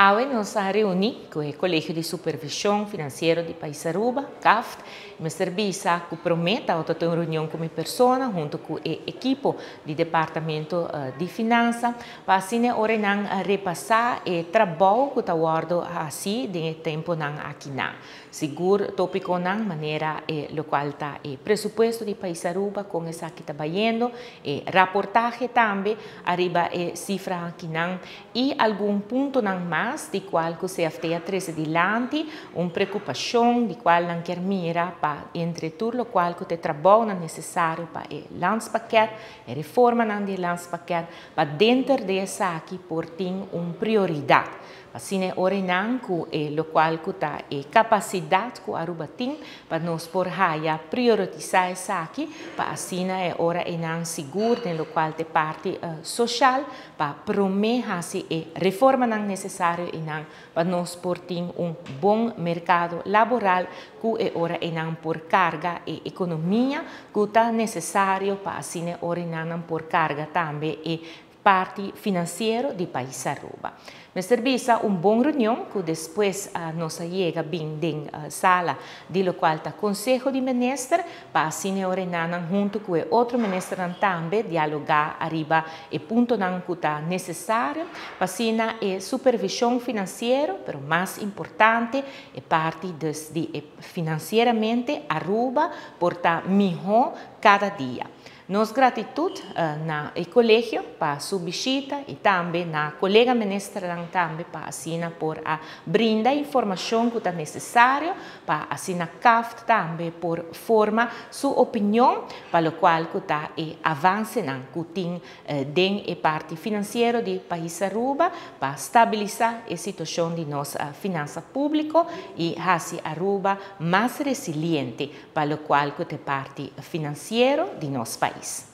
Awe nos a reuni cu e Colegio di Supervision Financiero di Pais Aruba, CAFT. Mester bisa cu prome tabata un reunion cu mi persona hunto cu e ekipo di Departamento di Finansa pa asina ora nan repasa e trabou cu ta wordo haci den e temponan akinan. Sigur topiconan manera e locual ta e presupuesto di Pais Aruba, con esaki ta bayendo, e raportahe tambe ariba e cifra akinan y algun puntonan mas di cual cu CFT a trece dilanti, un preocupacion di cual nan kier mira pa entre tur locual cu ta e trabounan necesario pa e landspakket, e reformanan di landspakket, pa denter di esaki por tin un prioridad. Asina ora nan cu e locual cu ta e capacidad cu Aruba tin pa nos por haya prioritiza esaki, pa asina e ora nan sigur den locual ta parti social pa prome haci e reformanan necesario einan pa nos por tin un bon mercado laboral cu e ora nan por carga e economia cu ta necesario pa asina ora nan por carga tambe e parti financiero di Pais Aruba. Mester bisa un bon reunion cu despues nos a yega bin den sala di locual ta Conseho di Minister pa asina ora nan hunto cu otro ministernan tambe dialoga ariba e puntonan cu ta necesario pa asina e supervision financiero, pero mas importante e parti dus di financieramente Aruba por ta miho cada dia. Nos gratitud na e colegio pa su bishita y tambe na colega minister tambe pa asina por a brinda informacion cu ta necesario pa asina CAFT tambe por forma su opinion pa locual cu ta e avancenan cu tin den e parti financiero di Pais Aruba pa stabilisa e situacion di nos finansa publico y haci Aruba mas resiliente pa locual cu ta parti financiero di nos pais.